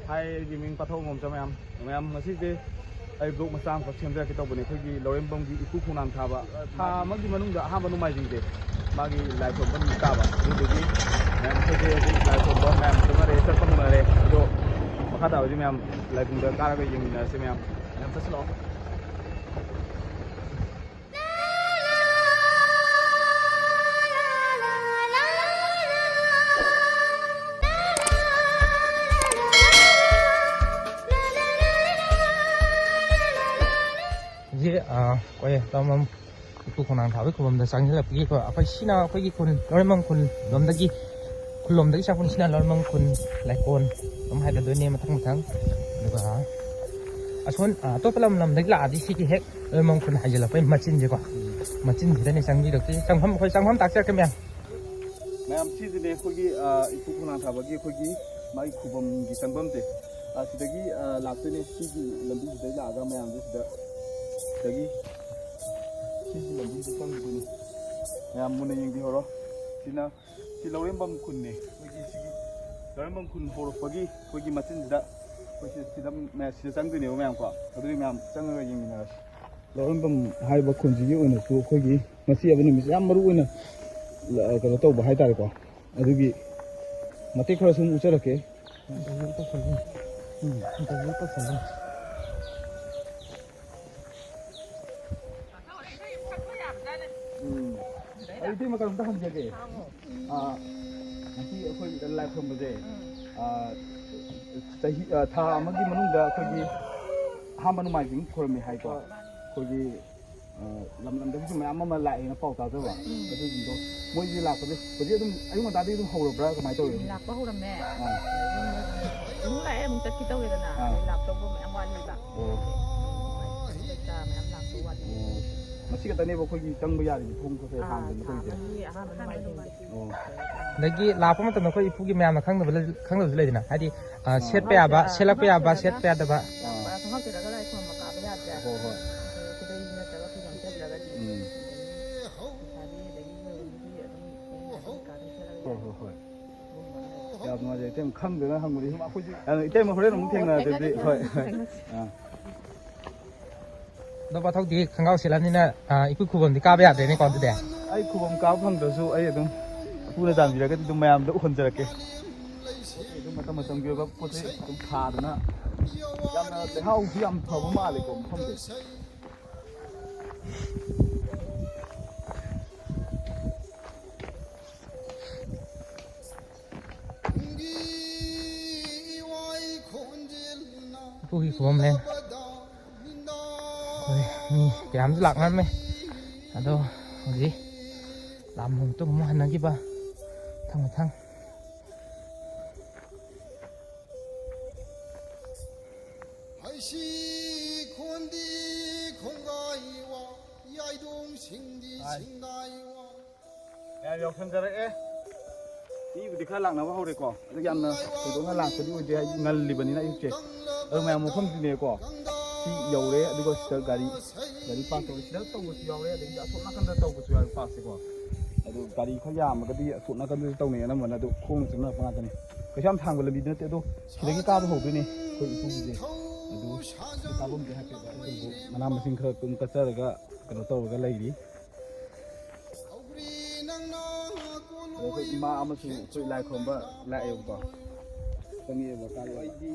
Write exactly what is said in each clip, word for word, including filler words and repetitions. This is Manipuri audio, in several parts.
ꯍꯥꯏ, ꯑꯩꯒꯤ ꯃꯤꯡ ꯄꯥꯊꯧ ꯉꯣꯝꯆꯥ꯫ ꯃꯌꯥꯝ, ꯃꯌꯥꯝ, ꯉꯁꯤꯁꯦ ꯑꯩ vlog ꯃꯆꯥ ꯑꯃꯈꯛ ꯁꯦꯝꯖꯔꯛꯀꯦ ꯇꯧꯕꯅꯦ꯫ ꯑꯩꯈꯣꯏꯒꯤ ꯂꯧꯔꯦꯝꯕꯝꯒꯤ ꯏꯄꯨ ꯈꯣꯡꯅꯥꯡ ꯊꯥꯕ ꯊꯥ ꯑꯃꯒꯤ ꯃꯅꯨꯡꯗ ꯑꯍꯥꯟꯕ ꯅꯣꯡꯃꯥꯏꯖꯤꯡꯁꯦ ꯃꯥꯒꯤ ꯂꯥꯏ ꯈꯨꯔꯨꯝꯕ ꯅꯨꯃꯤꯠ ꯇꯥꯕ꯫ ꯑꯗꯨꯗꯨꯒꯤ ꯃꯌꯥꯝ ꯑꯩꯈꯣꯏꯁꯦ ꯍꯧꯖꯤꯛ ꯂꯥꯏ ꯈꯨꯔꯨꯝꯕ ꯃꯌꯥꯝ ꯆꯠꯅꯔꯦ, ꯆꯠꯄ ꯍꯧꯅꯔꯦ꯫ ꯑꯗꯣ ꯃꯈꯥ ꯇꯥꯕꯗꯤ ꯃꯌꯥꯝ ꯂꯥꯏꯕꯨꯡꯗ ꯀꯥꯔꯒ ꯌꯦꯡꯃꯤꯟꯅꯔꯁꯤ꯫ ꯃꯌꯥꯝ, ꯃꯌꯥꯝ ꯆꯠꯁꯤꯜꯂꯛꯑꯣ꯫ ꯍꯧꯖꯤꯛ, ꯑ, ꯑꯩꯈꯣꯏ ꯂꯧꯔꯦꯝꯕꯝ ꯏꯄꯨ ꯈꯣꯡꯅꯥꯡ ꯊꯥꯕꯒꯤ ꯈꯨꯕꯝꯗ ꯆꯪꯁꯤꯜꯂꯛꯄꯒꯤ ꯑꯩꯈꯣꯏ, ꯑꯩꯈꯣꯏ ꯁꯤꯅ ꯑꯩꯈꯣꯏꯒꯤ ꯈꯨꯟ, ꯂꯧꯔꯦꯝꯕꯝ ꯈꯨꯟ ꯂꯣꯝꯗꯒꯤ, ꯈꯨꯜꯂꯣꯝꯗꯒꯤ ꯆꯪꯉꯛꯄꯅꯤ꯫ ꯁꯤꯅ ꯂꯧꯔꯦꯝꯕꯝ ꯈꯨꯟ ꯂꯥꯏꯀꯣꯟ ꯑꯗꯨꯝ ꯍꯥꯏꯒꯗꯣꯏꯅꯦ ꯃꯊꯪ ꯃꯊꯪ꯫ ꯑꯗꯨꯒ ꯑꯁꯣꯟ, ꯑ, ꯑꯇꯣꯞꯄ ꯂꯝ ꯂꯝꯗꯒꯤ ꯂꯥꯛꯑꯗꯤ ꯁꯤꯒꯤ ꯍꯦꯛ ꯂꯧꯔꯦꯝꯕꯝ ꯈꯨꯟ ꯍꯥꯏꯖꯤꯜꯂꯛꯄꯩ ꯃꯆꯤꯟꯁꯦꯀꯣ, ꯃꯆꯤꯟꯁꯤꯗꯅꯦ ꯆꯪꯕꯤꯔꯛꯇꯣꯏꯁꯦ꯫ ꯆꯪꯐꯝ, ꯑꯩꯈꯣꯏ ꯆꯪꯐꯝ ꯇꯥꯛꯆꯔꯛꯀꯦ ꯃꯌꯥꯝ꯫ ꯃꯌꯥꯝ, ꯁꯤꯁꯤꯅꯦ ꯑꯩꯈꯣꯏꯒꯤ, ꯑ, ꯏꯄꯨ ꯈꯣꯡꯅꯥꯡ ꯊꯥꯕꯒꯤ ꯑꯩꯈꯣꯏꯒꯤ ꯃꯥꯒꯤ ꯈꯨꯕꯝꯒꯤ ꯆꯪꯐꯝꯁꯦ꯫ ꯑ, ꯁꯤꯗꯒꯤ, ꯑ, ꯂꯥꯛꯇꯣꯏꯅꯦ꯫ ꯁꯤꯒꯤ ꯂꯝꯕꯤꯁꯤꯗꯩ ꯂꯥꯛꯑꯒ ꯃꯌꯥꯝꯁꯦ ꯁꯤꯗ, ꯁꯤꯗꯒꯤ ꯁꯤꯒꯤ ꯂꯝꯕꯤꯁꯤꯗ ꯆꯪꯈꯤꯗꯣꯏꯅꯦ꯫ ꯃꯌꯥꯝ ꯃꯨꯟꯅ ꯌꯦꯡꯕꯤꯍꯧꯔꯣ꯫ ꯁꯤꯅ, ꯁꯤ ꯂꯧꯔꯦꯝꯕꯝ ꯈꯨꯟꯅꯦ꯫ ꯑꯩꯈꯣꯏꯒꯤ ꯁꯤꯒꯤ ꯂꯧꯔꯦꯝꯕꯝ ꯈꯨꯟ ꯍꯧꯔꯛꯄꯒꯤ ꯑꯩꯈꯣꯏꯒꯤ ꯃꯆꯤꯟꯁꯤꯗ ꯑꯩꯈꯣꯏ ꯁꯤꯗ, ꯁꯤꯗ, ꯁꯤꯗ ꯆꯪꯗꯣꯏꯅꯦꯕ ꯃꯌꯥꯝ ꯀꯣ꯫ ꯑꯗꯨꯗꯤ ꯃꯌꯥꯝ ꯆꯪꯉꯒ ꯌꯦꯡꯃꯤꯟꯅꯔꯁꯤ꯫ ꯂꯧꯔꯦꯝꯕꯝ ꯍꯥꯏꯔꯤꯕ ꯈꯨꯟꯁꯤꯒꯤ ꯑꯣꯏꯅꯁꯨ ꯑꯩꯈꯣꯏꯒꯤ ꯉꯁꯤ ꯍꯥꯏꯕ ꯅꯨꯃꯤꯠꯁꯦ ꯌꯥꯝ ꯃꯔꯨ ꯑꯣꯏꯅ ꯂ-, ꯀꯩꯅꯣ ꯇꯧꯕ ꯍꯥꯏꯇꯥꯔꯦꯀꯣ꯫ ꯑꯗꯨꯒꯤ ꯃꯇꯦꯛ ꯈꯔ ꯁꯨꯝ ꯎꯠꯆꯔꯛꯀꯦ꯫ ꯎꯝ, ꯑꯩ ꯏꯇꯩꯃ ꯀꯩꯅꯣꯝꯇ ꯍꯪꯖꯒꯦ꯫ ꯑꯥ, ꯉꯁꯤ ꯑꯩꯈꯣꯏ ꯂꯥꯏ ꯈꯨꯔꯨꯝꯕꯁꯦ, ꯑꯥ, ꯆꯍꯤ, ꯑꯥ, ꯊꯥ ꯑꯃꯒꯤ ꯃꯅꯨꯡꯗ ꯑꯩꯈꯣꯏꯒꯤ ꯑꯍꯥꯟꯕ ꯅꯣꯡꯃꯥꯏꯖꯤꯡ ꯈꯨꯔꯨꯝꯃꯦ ꯍꯥꯏꯀꯣ꯫ ꯑꯩꯈꯣꯏꯒꯤ, ꯑꯥ, ꯂꯝ ꯂꯝꯗꯒꯤꯁꯨ ꯃꯌꯥꯝ ꯑꯃ ꯂꯥꯛꯑꯦꯅ ꯄꯥꯎ ꯇꯥꯖꯕ꯫ ꯑꯗꯨꯒꯤꯗꯣ ꯃꯣꯏꯒꯤ ꯂꯥꯛꯄꯁꯦ ꯍꯧꯖꯤꯛ ꯑꯗꯨꯝ ꯑꯌꯨꯛ ꯉꯟꯇꯥꯗꯒꯤ ꯑꯗꯨꯝ ꯍꯧꯔꯕ꯭ꯔꯥ, ꯀꯃꯥꯏꯅ ꯇꯧꯋꯤ? ꯂꯥꯛꯄ ꯍꯧꯔꯝꯃꯦ꯫ ꯑꯥ꯫ ꯑꯗꯨꯝ ꯂꯥꯛꯑꯦ, ꯑꯃꯨꯛ ꯆꯠꯈꯤ ꯇꯧꯔꯦꯗꯅ꯫ ꯑꯥ꯫ ꯑꯗꯩ ꯂꯥꯛꯇꯧꯕ ꯃꯌꯥꯝ ꯋꯥꯠꯂꯤꯕ꯫ ꯑꯣ꯫ ꯃꯌꯥꯝ ꯂꯥꯛꯇꯧ ꯋꯥꯠꯂꯤ꯫ ꯑꯣ꯫ ꯉꯁꯤ ꯈꯛꯇꯅꯦꯕ ꯑꯩꯈꯣꯏꯒꯤ ꯆꯪꯕ ꯌꯥꯔꯤꯕ ꯊꯣꯡ ꯈꯔ ꯈꯔ ꯑꯥ, ꯍꯥꯡꯗꯅ ꯊꯥ ꯇꯧꯔꯤꯁꯦ꯫ ꯑꯃꯒꯤ ꯑꯍꯥꯟꯕ ꯅꯣꯡꯃꯥꯏꯖꯤꯡꯁꯦ꯫ ꯑꯣ꯫ ꯑꯗꯒꯤ ꯂꯥꯛꯄ ꯃꯇꯝꯗ ꯑꯩꯈꯣꯏ ꯏꯄꯨꯒꯤ ꯃꯌꯥꯝꯅ ꯈꯪꯗꯕ ꯂꯩ-, ꯈꯪꯗꯕꯁꯨ ꯂꯩꯗꯅ, ꯍꯥꯏꯗꯤ, ꯑ, ꯑꯥ꯫ ꯁꯦꯠꯄ ꯌꯥꯕ, ꯈꯪꯍꯧꯗꯦ-, ꯁꯦꯠꯂꯛꯄ ꯌꯥꯕ, ꯈꯪꯍꯧꯗꯦ-, ꯁꯦꯠꯄ ꯌꯥꯗꯕ꯫ ꯑꯥ꯫ ꯈꯪꯍꯧꯗꯦꯔꯒ ꯂꯥꯏ ꯈꯨꯔꯨꯝꯕ ꯀꯥꯕ ꯌꯥꯗ꯭ꯔꯦ꯫ ꯍꯣꯏ, ꯍꯣꯏ꯫ ꯑꯗꯩ ꯈꯨꯗꯩ ꯅꯠꯇ꯭ꯔꯒ ꯐꯤꯖꯣꯜ ꯁꯦꯠꯇ꯭ꯔꯒꯗꯤ ꯎꯝ꯫ ꯑꯗꯒꯤ ꯂꯩꯁꯥꯕꯤ ꯑꯗꯒꯤ ꯃꯣꯏ ꯅꯨꯄꯤ ꯑꯗꯨꯝ ꯀꯩꯀꯥꯗ ꯁꯦꯠꯂꯒ ꯍꯣꯏ, ꯍꯣꯏ, ꯍꯣꯏ꯫ ꯑꯗꯨꯒꯨꯝꯕ ꯑꯃ ꯂꯩ꯫ ꯌꯥꯝ ꯅꯨꯡꯉꯥꯏꯖꯩ, ꯏꯇꯩꯃ ꯈꯪꯗꯅ ꯍꯪꯕꯅꯤ꯫ ꯁꯨꯝ ꯑꯩꯈꯣꯏꯁꯨ, ꯑ, ꯏꯇꯩꯃ ꯍꯣꯔꯦꯟ ꯑꯃꯨꯛ ꯊꯦꯡꯅꯔꯁꯦ ꯑꯗꯨꯗꯤ꯫ ꯍꯣꯏ, ꯍꯣꯏ꯫ ꯑꯥ꯫ ꯑꯗꯣ ꯄꯥꯊꯧꯗꯤ ꯈꯣꯡꯒ꯭ꯔꯥꯎ ꯁꯦꯠꯂꯕꯅꯤꯅ, ꯑ, ꯏꯀꯨ ꯈꯨꯕꯝꯗꯤ ꯀꯥꯕ ꯌꯥꯗ꯭ꯔꯦꯅꯦꯀꯣ ꯑꯗꯨꯗꯤ? ꯑꯩ ꯈꯨꯕꯝ ꯀꯥꯕ ꯐꯪꯗ꯭ꯔꯁꯨ ꯑꯩ ꯑꯗꯨꯝ ꯏꯄꯨꯅ ꯇꯥꯟꯕꯤꯔꯒꯗꯤ ꯑꯗꯨꯝ ꯃꯌꯥꯝꯗ ꯎꯍꯟꯖꯔꯛꯀꯦ꯫ ꯑꯗꯨꯝ ꯃꯇꯝ ꯃꯇꯝꯒꯤ ꯑꯣꯏꯕ ꯄꯣꯠ ꯆꯩ ꯑꯗꯨꯝ ꯊꯥꯗꯅ ꯌꯥꯝꯅ ꯂꯩꯍꯥꯎꯁꯨ ꯌꯥꯝ ꯐꯕ ꯃꯥꯜꯂꯦꯀꯣ ꯃꯐꯝꯁꯦ꯫ ꯏꯄꯨꯒꯤ ꯈꯨꯕꯝ ꯂꯩ꯫ ꯍꯣꯏ, ꯃꯤ ꯀꯌꯥꯝꯁꯨ ꯂꯥꯛꯅꯔꯝꯃꯦ꯫ ꯑꯗꯣ ꯍꯧꯖꯤꯛ ꯂꯥꯝꯕ ꯃꯇꯨꯡ ꯑꯃꯨꯛ ꯍꯟꯅꯈꯤꯕ ꯃꯊꯪ ꯃꯊꯪ꯫ ꯍꯩꯁꯤ ꯈꯣꯟꯗꯤ ꯈꯣꯡꯒꯥꯏ ꯋꯥ, ꯌꯥꯏꯗꯣꯡ ꯁꯤꯡꯗꯤ ꯁꯤꯡꯒꯥꯏ ꯋꯥ꯫ ꯃꯌꯥꯝ ꯌꯥꯎꯁꯟꯖꯔꯛꯑꯦ꯫ ꯃꯤꯕꯨꯗꯤ ꯈꯔ ꯂꯥꯛꯅꯕ ꯍꯧꯔꯦꯀꯣ꯫ ꯑꯗꯨ ꯌꯥꯝꯅ ꯊꯣꯏꯗꯣꯛꯅ ꯂꯥꯛꯄꯗꯤ ꯑꯣꯏꯗꯦ, ꯍꯥꯏꯗꯤ ꯉꯜꯂꯤꯕꯅꯤꯅ ꯑꯌꯨꯛꯁꯦ꯫ ꯑꯗꯨ ꯃꯌꯥꯝ ꯃꯐꯝꯁꯤꯅꯦꯀꯣ꯫ ꯁꯤ ꯌꯧꯔꯦ, ꯑꯗꯨꯒ ꯁꯤꯗ ꯒꯥꯔꯤ, ꯒꯥꯔꯤ ꯄꯥꯔꯛ ꯇꯧꯔꯦ꯫ ꯁꯤꯗ ꯇꯧꯕꯁꯨ ꯌꯥꯎꯔꯦ, ꯑꯗꯒꯤꯗꯤ ꯑꯁꯣꯝ ꯅꯥꯀꯟꯗ ꯇꯧꯕꯁꯨ ꯌꯥꯎꯔꯦ ꯄꯥꯔꯛꯁꯦꯀꯣ꯫ ꯑꯗꯨ ꯒꯥꯔꯤ ꯈꯔ ꯌꯥꯝꯃꯒꯗꯤ ꯑꯁꯣꯝ ꯅꯥꯀꯟꯗꯁꯨ ꯇꯧꯅꯩ, ꯑꯅꯝꯕꯅ ꯑꯗꯨ ꯈꯣꯡꯅ ꯆꯪꯅꯔꯛꯄ ꯉꯥꯛꯇꯅꯤ꯫ ꯀꯩꯁꯨ ꯌꯥꯝ ꯁꯥꯡꯕ ꯂꯝꯕꯤꯗꯤ ꯅꯠꯇꯦ, ꯑꯗꯣ ꯁꯤꯗꯒꯤ ꯀꯥꯕ ꯍꯧꯗꯣꯏꯅꯦ ꯑꯩꯈꯣꯏ ꯏꯄꯨꯒꯤꯁꯦ꯫ ꯑꯗꯨ ꯁꯤ ꯀꯥꯐꯝꯁꯦ ꯍꯥꯏꯐꯦꯠ ꯑꯗꯨꯕꯨ ꯃꯅꯥ ꯃꯁꯤꯡ ꯈꯔ ꯑꯗꯨꯝ ꯀꯠꯆꯔꯒ ꯀꯩꯅꯣ ꯇꯧꯔꯒ ꯂꯩꯔꯤ꯫ ꯑꯗꯣ ꯑꯩꯈꯣꯏ ꯏꯃꯥ ꯑꯃꯁꯨ ꯑꯩꯈꯣꯏ ꯂꯥꯏ ꯈꯨꯔꯨꯝꯕ ꯂꯥꯛꯑꯦꯕꯀꯣ꯫ ꯆꯪꯉꯛꯑꯦꯕ, ꯀꯥꯔꯛꯑꯦꯕ꯫ ꯑꯩꯗꯤ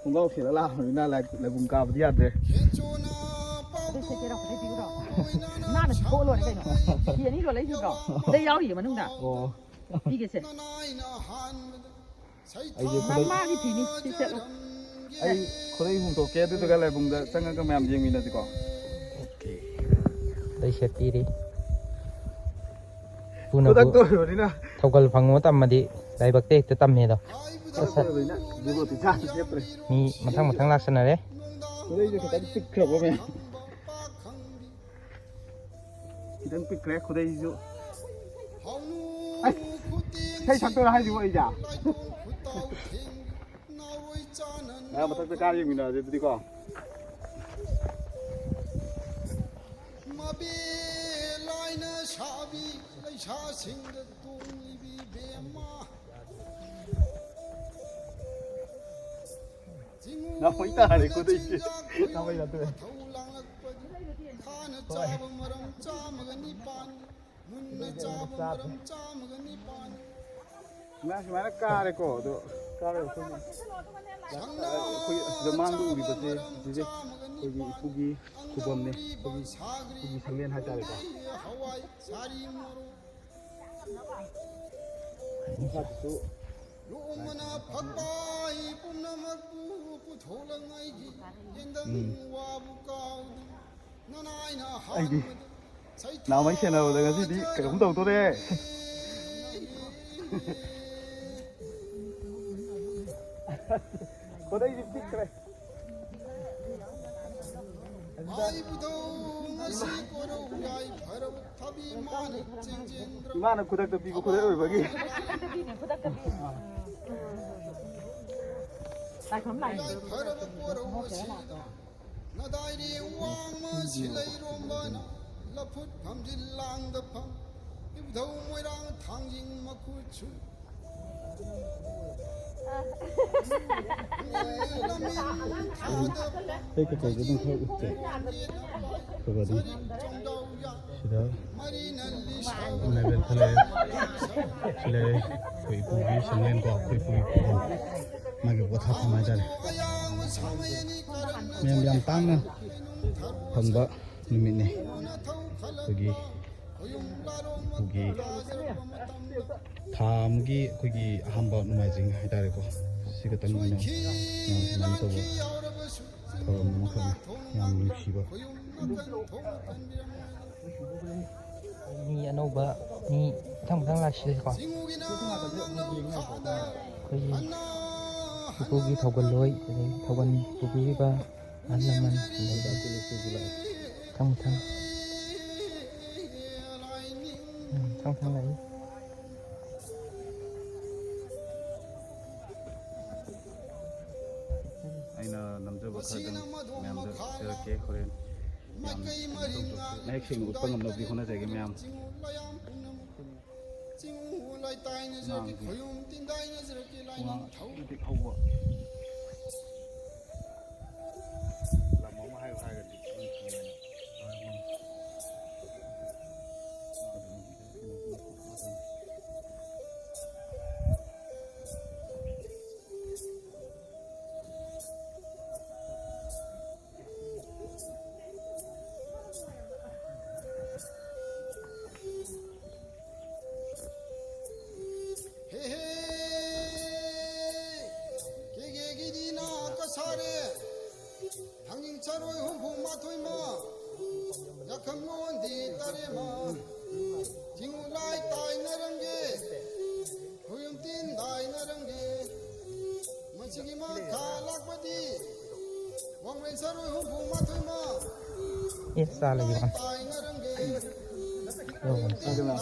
ꯈꯣꯡꯒ꯭ꯔꯥꯎ ꯁꯦꯠꯂ ꯂꯥꯛꯑꯕꯅꯤꯅ ꯂꯥꯏ, ꯂꯥꯏꯕꯨꯡ ꯀꯥꯕꯗꯤ ꯌꯥꯗ꯭ꯔꯦ꯫ ꯑꯗꯨ ꯁꯦꯠꯀꯦꯔꯣ? ꯍꯧꯖꯤꯛ ꯄꯤꯌꯨꯔꯣ? ꯅꯥꯟꯅ ꯁꯦꯠꯊꯣꯛꯑ ꯂꯣꯏꯔꯦ ꯀꯩꯅꯣ꯫ ꯐꯤ ꯑꯅꯤ ꯂꯣꯜꯂꯛꯏꯁꯤꯡꯗꯣ꯫ ꯁꯤꯗ ꯌꯥꯎꯔꯤꯌꯦ ꯃꯅꯨꯡꯗ꯫ ꯑꯣ꯫ ꯄꯤꯒꯦꯁꯦ꯫ ꯑꯩꯁꯦ ꯈꯨꯗꯩ, ꯃꯃꯥꯒꯤ ꯐꯤꯅꯤ꯫ ꯁꯤ ꯁꯦꯠꯂꯣ꯫ ꯑꯩ ꯈꯨꯗꯩ ꯍꯣꯡꯗꯣꯛꯀꯦ, ꯑꯗꯨꯗꯨꯒ ꯂꯥꯏꯕꯨꯡꯗ ꯆꯪꯉꯒ ꯃꯌꯥꯝ ꯌꯦꯡꯃꯤꯟꯅꯁꯤꯀꯣ꯫ ꯑꯣꯀꯦ꯫ ꯈꯨꯗꯩ ꯁꯦꯠꯄꯤꯔꯤ꯫ ꯄꯨꯅꯕꯨ ꯈꯨꯗꯛꯇ ꯑꯣꯏꯕꯅꯤꯅ꯫ ꯊꯧꯒꯜ ꯐꯪꯉꯣ ꯇꯝꯃꯗꯤ ꯂꯥꯏꯕꯛꯇ ꯍꯦꯛꯇ ꯇꯝꯃꯦꯗꯣ꯫ ꯈꯨꯗꯛꯇ ꯑꯣꯏꯕꯅꯤꯅ ꯖꯨꯒꯣꯠꯇꯤ ꯆꯥꯅ ꯁꯦꯠꯇ꯭ꯔꯦ꯫ ꯃꯤ ꯃꯊꯪ ꯃꯊꯪ ꯂꯥꯛꯁꯟꯅꯔꯦ꯫ ꯈꯨꯗꯩꯁꯦ ꯈꯤꯇꯪ ꯄꯤꯛꯈ꯭ꯔꯕ ꯃꯌꯥꯝ꯫ ꯈꯤꯇꯪ ꯄꯤꯛꯈ꯭ꯔꯦ ꯈꯨꯗꯩꯁꯤꯁꯨ꯫ ꯑꯁ, ꯏꯁꯩ ꯁꯛꯇꯣꯏꯔꯥ ꯍꯥꯏꯁꯤꯕꯨ ꯑꯩꯁꯦ? ꯃꯌꯥꯝ ꯃꯊꯛꯇ ꯀꯥ ꯌꯦꯡꯃꯤꯟꯅꯔꯁꯦ ꯑꯗꯨꯗꯤꯀꯣ꯫ ꯃꯕꯦ ꯂꯥꯏꯅ ꯁꯥꯕꯤ ꯂꯩꯁꯥꯁꯤꯡꯗ ꯇꯣꯡꯂꯤꯕꯤ ꯕꯦꯝꯃ꯫ ꯅꯥꯃꯩ ꯇꯥꯔꯦ ꯈꯨꯗꯩꯁꯦ꯫ ꯅꯥꯃꯩ ꯅꯠꯇꯦ꯫ ꯍꯣꯏ꯫ ꯆꯥꯕ ꯃꯔꯝ ꯆꯥꯝꯃꯒ ꯅꯤꯄꯥꯟ, ꯃꯨꯟꯅ ꯆꯥꯕ ꯃꯔꯝ ꯆꯥꯝꯃꯒ ꯅꯤꯄꯥꯟ꯫ ꯁꯨꯃꯥꯏꯅ, ꯁꯨꯃꯥꯏꯅ ꯀꯥꯔꯦꯀꯣ, ꯑꯗꯣ ꯀꯥꯔꯦ ꯑꯩꯈꯣꯏꯒꯤ, ꯑꯩꯈꯣꯏ ꯑꯁꯤꯗ ꯃꯥꯡꯗ ꯎꯔꯤꯕꯁꯦ, ꯁꯤꯁꯦ ꯑꯩꯈꯣꯏꯒꯤ ꯏꯄꯨꯒꯤ ꯈꯨꯕꯝꯅꯤ, ꯑꯩꯈꯣꯏꯒꯤ ꯏꯄꯨꯒꯤ ꯁꯪꯂꯦꯟ ꯍꯥꯏꯇꯥꯔꯦꯀꯣ꯫ ꯍꯋꯥꯏ, ꯁꯥꯔꯤ, ꯃꯣꯔꯣꯛ꯫ ꯃꯈꯥꯗꯁꯨ ꯂꯣꯛꯃꯅ ꯐꯛꯄ ꯄꯨꯝꯅꯃꯛꯄꯨ ꯄꯨꯊꯣꯛꯂꯉꯥꯏꯒꯤ ꯌꯦꯟꯗꯪ ꯎꯝ꯫ ꯋꯥꯕꯨ ꯀꯥꯎꯗꯨ ꯅꯅꯥꯏꯅ ꯑꯩꯗꯤ ꯍꯥꯟꯕꯗ ꯁꯩꯊꯥ ꯅꯍꯥꯟꯋꯥꯏ ꯁꯦꯟꯅꯕꯗ ꯉꯁꯤꯗꯤ ꯀꯩꯅꯣꯝ ꯇꯧꯗꯣꯔꯦ꯫ ꯈꯨꯗꯩꯁꯤ ꯄꯤꯛꯈ꯭ꯔꯦ꯫ ꯃꯥꯏꯕꯨꯗꯧ ꯉꯁꯤ ꯀꯣꯔꯧ ꯌꯥꯏꯐꯔꯕ ꯊꯕꯤ ꯃꯥꯅ ꯆꯦꯟꯖꯦꯟꯗ꯭ꯔ ꯏꯃꯥꯅ ꯈꯨꯗꯛꯇ ꯄꯤꯕ ꯈꯨꯗꯩ ꯑꯣꯏꯕꯒꯤ꯫ ꯈꯨꯗꯛꯇ ꯄꯤꯅꯦ, ꯈꯨꯗꯛꯇ ꯄꯤꯅꯦ꯫ ꯂꯥꯏꯈꯨꯔꯝ ꯂꯥꯏꯅꯤ꯫ ꯌꯥꯏꯐꯔꯕ ꯀꯣꯔꯧ ꯑꯁꯤꯗ ꯅꯗꯥꯏꯔꯤ ꯋꯥꯡꯃ ꯁꯤꯂꯩꯔꯣꯝꯕꯅ ꯂꯐꯨꯠ ꯐꯝꯖꯤꯜ ꯂꯥꯡꯗ ꯐꯝ ꯏꯕꯨꯙꯧ ꯃꯣꯏꯔꯥꯡ ꯊꯥꯡꯖꯤꯡ ꯃꯈꯨꯠꯁꯨ ꯍꯦꯛ ꯀꯩꯀꯩꯁꯦ ꯑꯗꯨꯝ ꯈꯔ ꯎꯠꯀꯦ꯫ ꯑꯗꯨꯒ ꯑꯗꯨꯝ ꯁꯤꯗ ꯂꯦꯕꯦꯜ ꯈꯔ ꯂꯩꯔꯦ꯫ ꯁꯤ ꯂꯩꯔꯦ ꯑꯩꯈꯣꯏ ꯏꯄꯨꯒꯤ ꯁꯪꯂꯦꯟꯀꯣ, ꯑꯩꯈꯣꯏ ꯏꯄꯨꯒꯤ ꯈꯨꯕꯝ, ꯃꯥꯒꯤ ꯄꯣꯊꯥꯐꯝ ꯍꯥꯏꯇꯥꯔꯦ꯫ ꯃꯌꯥꯝ ꯌꯥꯝ ꯇꯥꯡꯅ ꯐꯪꯕ ꯅꯨꯃꯤꯠꯅꯤ꯫ ꯑꯩꯈꯣꯏꯒꯤ, ꯑꯩꯈꯣꯏꯒꯤ ꯊꯥ ꯑꯃꯒꯤ ꯑꯩꯈꯣꯏꯒꯤ ꯑꯍꯥꯟꯕ ꯅꯣꯡꯃꯥꯏꯖꯤꯡ ꯍꯥꯏꯇꯥꯔꯦꯀꯣ, ꯁꯤ ꯈꯛꯇꯪ ꯑꯣꯏꯅ ꯃꯌꯥꯝ ꯁꯨꯃꯥꯏꯅ ꯇꯧꯕ ꯊꯧꯔꯝ ꯑꯃꯈꯛꯅꯤ꯫ ꯌꯥꯝ ꯅꯨꯡꯁꯤꯕ꯫ ꯃꯤ ꯑꯅꯧꯕ ꯃꯤ ꯃꯊꯪ ꯃꯊꯪ ꯂꯥꯛꯁꯤꯜꯂꯦꯀꯣ꯫ ꯑꯩꯈꯣꯏꯒꯤ ꯏꯄꯨꯒꯤ ꯊꯧꯒꯜꯂꯣꯏ, ꯑꯗꯒꯤ ꯊꯧꯒꯜ ꯄꯨꯕꯤꯔꯤꯕ ꯑꯍꯜ ꯂꯃꯟ, ꯑꯗꯩꯗꯤ ꯃꯊꯪ ꯃꯊꯪ, ꯎꯝ, ꯃꯊꯪ ꯃꯊꯪ ꯂꯥꯛꯏ꯫ ꯑꯩꯅ ꯅꯝꯖꯕ ꯈꯔꯗꯪ ꯃꯌꯥꯝꯗ ꯁꯤꯌꯔ ꯍꯣꯔꯦꯟ ꯌꯥꯝ ꯃꯌꯦꯛ ꯁꯦꯡꯅ ꯎꯠꯄ ꯉꯝꯅꯕꯗꯤ ꯍꯣꯠꯅꯖꯒꯦ ꯃꯌꯥꯝ꯫ ꯆꯤꯡꯉꯨ ꯂꯥꯏꯇꯥꯏꯅꯖꯔꯛꯀꯤ, ꯈꯣꯌꯨꯝ ꯇꯤꯟꯗꯥꯏꯅꯖꯔꯛꯀꯤ, ꯂꯥꯏꯅꯤꯡꯊꯧ꯫ ꯍꯧꯕ꯫ ꯊꯥꯡꯖꯤꯡ ꯆꯔꯣꯏ ꯍꯨꯝꯐꯨ ꯃꯥꯊꯣꯏ ꯑꯃ, ꯌꯥꯈꯪꯉꯣꯟꯗꯤ ꯇꯔꯦꯠ ꯑꯃ, ꯆꯤꯡꯉꯨ ꯂꯥꯏ ꯇꯥꯏꯅꯔꯝꯒꯦ, ꯈꯣꯏꯌꯨꯝ ꯇꯤꯟ ꯇꯥꯏꯅꯔꯝꯒꯦ꯫ ꯃꯁꯤꯒꯤ ꯃꯈꯥ ꯂꯥꯛꯄꯗꯤ ꯋꯥꯡꯂꯦꯟ ꯆꯔꯣꯏ ꯍꯨꯝꯐꯨ ꯃꯥꯊꯣꯏ ꯑꯃ, ꯑꯦ, ꯆꯥ ꯂꯩꯌꯦ, ꯃꯥ꯫ ꯇꯥꯏꯅꯔꯝꯒꯦ꯫ ꯑꯗꯨꯅ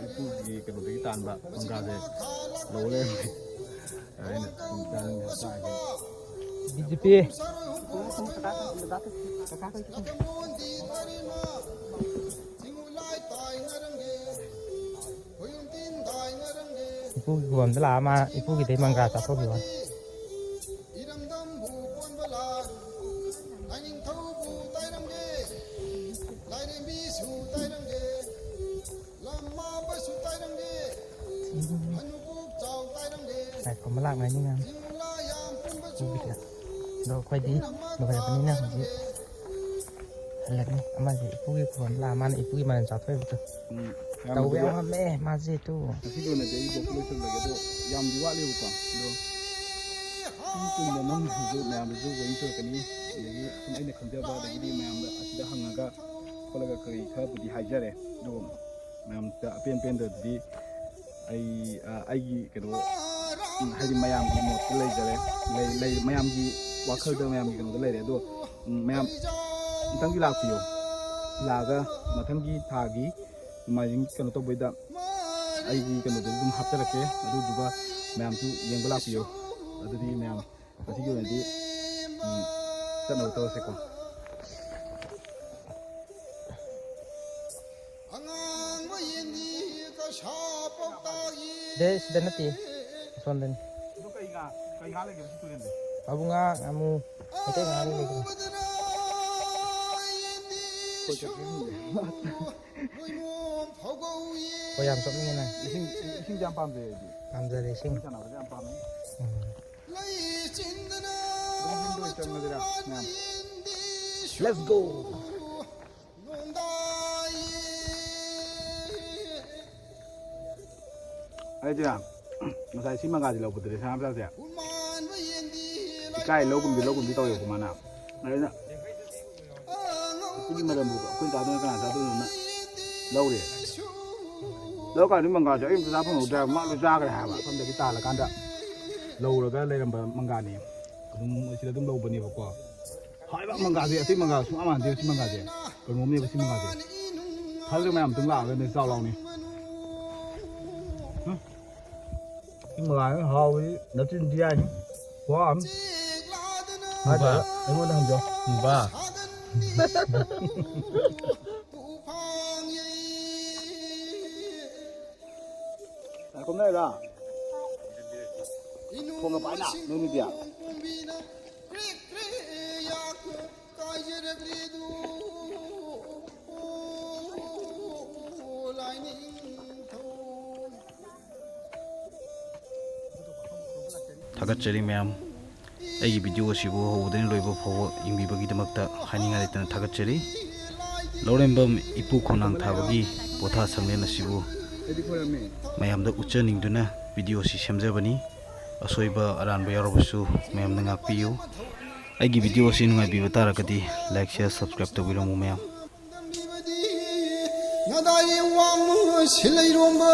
ꯏꯄꯨꯒꯤ ꯀꯩꯅꯣꯗꯒꯤ ꯇꯥꯟꯕ ꯃꯪꯒ꯭ꯔꯥꯁꯦ ꯂꯧ ꯂꯩꯔꯝꯃꯦ꯫ ꯑꯩꯅ ꯁꯨꯝ ꯆꯥꯅꯤꯡꯗꯅ ꯆꯥꯒꯦ꯫ ꯕꯤ ꯖꯦ ꯄꯤ꯫ ꯏꯄꯨꯒꯤ ꯈꯨꯕꯝꯗ ꯂꯥꯛꯑ ꯃꯥ ꯏꯄꯨꯒꯤꯗꯩ ꯃꯪꯒ꯭ꯔꯥ ꯆꯥꯊꯣꯛꯈꯤꯕ ꯋꯥꯅꯤ꯫ ꯏꯔꯝꯗꯝꯕꯨ ꯀꯣꯟꯕ ꯂꯥꯏ, ꯂꯥꯏꯅꯤꯡꯊꯧꯕꯨ ꯇꯥꯏꯔꯝꯒꯦ, ꯂꯥꯏꯔꯦꯝꯕꯤꯁꯨ ꯇꯥꯏꯔꯝꯒꯦ, ꯂꯝ ꯃꯥꯕꯁꯨ ꯇꯥꯏꯔꯝꯒꯦ, ꯍꯅꯨꯕꯨꯛ ꯆꯥꯎ ꯇꯥꯏꯔꯝꯒꯦ, ꯂꯥꯏ ꯈꯨꯔꯨꯝꯕ ꯂꯥꯛꯅꯩꯅꯤ ꯃꯌꯥꯝ꯫ ꯆꯤꯡꯂꯥ ꯌꯥꯝ ꯄꯨꯟꯕꯁꯨ ꯎꯕꯤꯗ꯫ ꯑꯗꯣ ꯑꯩꯈꯣꯏꯗꯤ ꯄꯨꯝꯅꯃꯛ ꯂꯣꯏꯔꯕꯅꯤꯅ ꯍꯧꯖꯤꯛ ꯇꯥꯏꯔꯝꯒꯦ꯫ ꯍꯜꯂꯅꯤ꯫ ꯑꯃꯁꯦ ꯏꯄꯨꯒꯤ ꯈꯨꯕꯝꯗ ꯂꯥꯛꯑ ꯃꯥꯅ ꯏꯄꯨꯒꯤ ꯃꯔꯟ ꯆꯥꯊꯣꯛꯏꯕꯗꯣ꯫ ꯎꯝ, ꯇꯧꯕ ꯌꯥꯝ ꯌꯥꯝꯕꯗꯤ ꯉꯝꯃꯦ ꯃꯥꯁꯦ ꯇꯨ꯫ ꯉꯁꯤꯒꯤ ꯑꯣꯏꯅꯗꯤ ꯑꯩ ꯕ꯭ꯂꯣꯛꯁꯦ ꯂꯣꯏꯁꯤꯜꯂꯒꯦ꯫ ꯑꯗꯣ ꯌꯥꯝꯗꯤ ꯋꯥꯠꯂꯤꯕꯀꯣ꯫ ꯑꯗꯣ ꯁꯨꯝ ꯀꯨꯏꯅ ꯅꯝꯗ꯭ꯔꯁꯨ ꯃꯌꯥꯝꯗꯁꯨ ꯕꯣꯔꯤꯡ ꯆꯨꯔꯛꯀꯅꯤ꯫ ꯑꯗꯒꯤ ꯁꯨꯝ ꯑꯩꯅ ꯈꯪꯖꯕ, ꯑꯗꯒꯤꯗꯤ ꯃꯌꯥꯝꯗ ꯑꯁꯤꯗ ꯍꯪꯉꯒ ꯈꯣꯠꯂꯒ ꯀꯔꯤ ꯈꯔꯕꯨꯗꯤ ꯍꯥꯏꯖꯔꯦ꯫ ꯑꯗꯨꯒ ꯃꯌꯥꯝꯗ ꯑꯄꯦꯟ ꯄꯦꯟꯗꯕꯗꯨꯗꯤ ꯑꯩ, ꯑ, ꯑꯩꯒꯤ ꯀꯩꯅꯣ, ꯎꯝ, ꯍꯥꯏꯗꯤ ꯃꯌꯥꯝꯒꯤ ꯃꯣꯠꯇ ꯂꯩꯖꯔꯦ꯫ ꯂꯩ-, ꯂꯩ-, ꯃꯌꯥꯝꯒꯤ ꯋꯥꯈꯜꯗ, ꯃꯌꯥꯝꯒꯤ ꯀꯩꯅꯣꯗ ꯂꯩꯔꯦ꯫ ꯑꯗꯣ, ꯎꯝ, ꯃꯌꯥꯝ ꯑꯃꯨꯛꯇꯪꯗꯤ ꯂꯥꯛꯄꯤꯌꯣ꯫ ꯂꯥꯛꯑꯒ ꯃꯊꯪꯒꯤ ꯊꯥꯒꯤ ꯅꯣꯡꯃꯥꯏꯖꯤꯡ ꯀꯩꯅꯣ ꯇꯧꯕꯩꯗ ꯑꯩꯒꯤ ꯀꯩꯅꯣꯗꯁꯨ ꯑꯗꯨꯝ ꯍꯥꯞꯆꯔꯛꯀꯦ꯫ ꯑꯗꯨꯗꯨꯒ ꯃꯌꯥꯝꯁꯨ ꯌꯦꯡꯕ ꯂꯥꯛꯄꯤꯌꯣ꯫ ꯑꯗꯨꯗꯤ ꯃꯌꯥꯝ ꯉꯁꯤꯒꯤ ꯑꯣꯏꯅꯗꯤ, ꯎꯝ, ꯆꯠꯅꯕ ꯇꯧꯔꯁꯦꯀꯣ꯫ ꯑꯉꯥꯡꯕ ꯌꯦꯟꯗꯤ ꯀꯁꯥ ꯄꯥꯎꯇꯥꯛ ꯌꯦ꯫ ꯗꯦ, ꯁꯤꯗ ꯅꯠꯇꯦ, ꯑꯁꯣꯝꯗꯅꯤ꯫ ꯑꯗꯨ ꯀꯩ ꯉꯥ, ꯀꯩ ꯉꯥ ꯂꯩꯒꯦ ꯁꯤ ꯇꯨꯔꯦꯟꯗ? ꯐꯥꯕꯧ ꯉꯥ, ꯉꯥꯃꯨ, ꯃꯩꯇꯩ ꯉꯥ ꯂꯣꯏ ꯂꯩꯒꯅꯤ꯫ ꯑꯩꯈꯣꯏ ꯆꯠꯄ ꯉꯝꯗꯦ꯫ ꯍꯣꯏ, ꯌꯥꯝ ꯆꯠꯅꯤꯡꯉꯦ ꯅꯪ꯫ ꯏꯁꯤꯡ, ꯏꯁꯤꯡꯁꯦ ꯌꯥꯝ ꯄꯥꯝꯖꯩ ꯑꯩꯗꯤ꯫ ꯄꯥꯝꯖꯔꯦ ꯏꯁꯤꯡ꯫ ꯏꯁꯤꯡ ꯁꯥꯟꯅꯕꯁꯦ ꯌꯥꯝ ꯄꯥꯝꯃꯦ꯫ ꯎꯝ꯫ ꯂꯩ ꯆꯤꯟꯗꯅ ꯑꯗꯨꯝ ꯌꯨꯝꯗ ꯑꯣꯏꯅ ꯆꯪꯉꯁꯤꯔꯥ, ꯃꯌꯥꯝ? Let's go! ꯑꯩꯗꯤ ꯉꯁꯥꯏ ꯁꯤ ꯃꯪꯒꯥꯁꯤ ꯂꯧꯕꯗꯨꯗꯤ ꯁꯅꯥꯝꯆꯥꯁꯦ꯫ ꯀꯥꯏ ꯂꯧꯒꯨꯝꯗꯤ ꯂꯧꯒꯨꯝꯗꯤ ꯇꯧꯋꯦꯕꯀꯣ ꯃꯥꯅ꯫ ꯑꯗꯨꯅ ꯑꯗꯨꯒꯤ ꯃꯔꯝꯗꯨ ꯑꯩꯈꯣꯏꯅ ꯆꯥꯗꯣꯏꯅ ꯀꯅꯥ ꯆꯥꯗꯣꯏꯅꯣꯅ ꯂꯧꯔꯦ꯫ ꯂꯧꯔꯀꯥꯟꯗ ꯃꯪꯒ꯭ꯔꯥꯁꯦ ꯑꯩ ꯑꯝꯇ ꯆꯥ ꯐꯪꯍꯧꯗ꯭ꯔꯦ ꯍꯥꯏꯕ, ꯃꯥ ꯂꯣꯏ ꯆꯥꯈ꯭ꯔꯦ ꯍꯥꯏꯕ꯫ ꯃꯐꯝꯗꯒꯤ ꯇꯥꯜꯂꯀꯥꯟꯗ ꯂꯧꯔꯒ ꯂꯩꯔꯝꯕ ꯃꯪꯒ꯭ꯔꯥꯅꯤ꯫ ꯑꯗꯨꯝ ꯁꯤꯗ ꯑꯗꯨꯝ ꯂꯧꯕꯅꯦꯕꯀꯣ꯫ ꯍꯥꯏꯕ ꯃꯪꯒ꯭ꯔꯥꯁꯦ ꯑꯇꯩ ꯃꯪꯒ꯭ꯔꯥ ꯁꯨꯡꯃꯥꯟ ꯃꯥꯟꯅꯗꯦ꯫ ꯁꯤ ꯃꯪꯒ꯭ꯔꯥꯁꯦ ꯀꯩꯅꯣꯝꯅꯦꯕ ꯁꯤ ꯃꯪꯒ꯭ꯔꯥꯁꯦ꯫ ꯊꯥꯖꯗ꯭ꯔ ꯃꯌꯥꯝ ꯑꯗꯨꯝ ꯂꯥꯛꯑꯒꯅꯦ ꯆꯥꯎ ꯂꯥꯎꯅꯤ꯫ ꯁꯤ ꯃꯪꯒ꯭ꯔꯥꯁꯦ ꯍꯥꯎꯕꯗꯤ ꯅꯆꯤꯟ ꯊꯤ ꯍꯥꯏꯅꯤ꯫ ꯈꯨꯍꯥꯎ ꯑꯃ꯫ ꯍꯥꯏꯗ꯭ꯔꯒ ꯑꯩꯉꯣꯟꯗ ꯍꯪꯖꯧ꯫ ꯕꯥ꯫ ꯉꯥꯏꯈꯣ, ꯅꯣꯏꯔꯣ? ꯊꯣꯡꯒ ꯄꯥꯏꯅ, ꯅꯣꯏ ꯅꯨꯄꯤ꯫ ꯊꯥꯒꯠꯆꯔꯤ ꯃꯌꯥꯝ꯫ ꯑꯩꯒꯤ ꯚꯤꯗꯤꯑꯣ ꯑꯁꯤꯕꯨ ꯍꯧꯕꯗꯒꯤ ꯂꯣꯏꯕ ꯐꯥꯎꯕ ꯌꯦꯡꯕꯤꯕꯒꯤꯗꯃꯛꯇ ꯍꯥꯏꯅꯤꯡꯉꯥꯏ ꯂꯩꯇꯅ ꯊꯥꯒꯠꯆꯔꯤ꯫ ꯂꯧꯔꯦꯝꯕꯝ ꯏꯄꯨ ꯈꯣꯡꯅꯥꯡ ꯊꯥꯕꯒꯤ ꯄꯣꯊꯥ ꯁꯪꯂꯦꯟ ꯑꯁꯤꯕꯨ ꯃꯌꯥꯝꯗ ꯎꯠꯆꯅꯤꯡꯗꯨꯅ ꯚꯤꯗꯤꯑꯣ ꯑꯁꯤ ꯁꯦꯝꯖꯕꯅꯤ꯫ ꯑꯁꯣꯏꯕ ꯑꯔꯥꯟꯕ ꯌꯥꯎꯔꯕꯁꯨ ꯃꯌꯥꯝꯅ ꯉꯥꯛꯄꯤꯌꯨ꯫ ꯑꯩꯒꯤ ꯚꯤꯗꯤꯑꯣ ꯑꯁꯤ ꯅꯨꯡꯉꯥꯏꯕꯤꯕ ꯇꯥꯔꯒꯗꯤ like, share, subscribe ꯇꯧꯕꯤꯔꯝꯃꯨ ꯃꯌꯥꯝ꯫ ꯅꯗꯥꯏ ꯋꯥꯡꯃ ꯁꯤꯜꯂꯩꯔꯣꯝꯕꯅ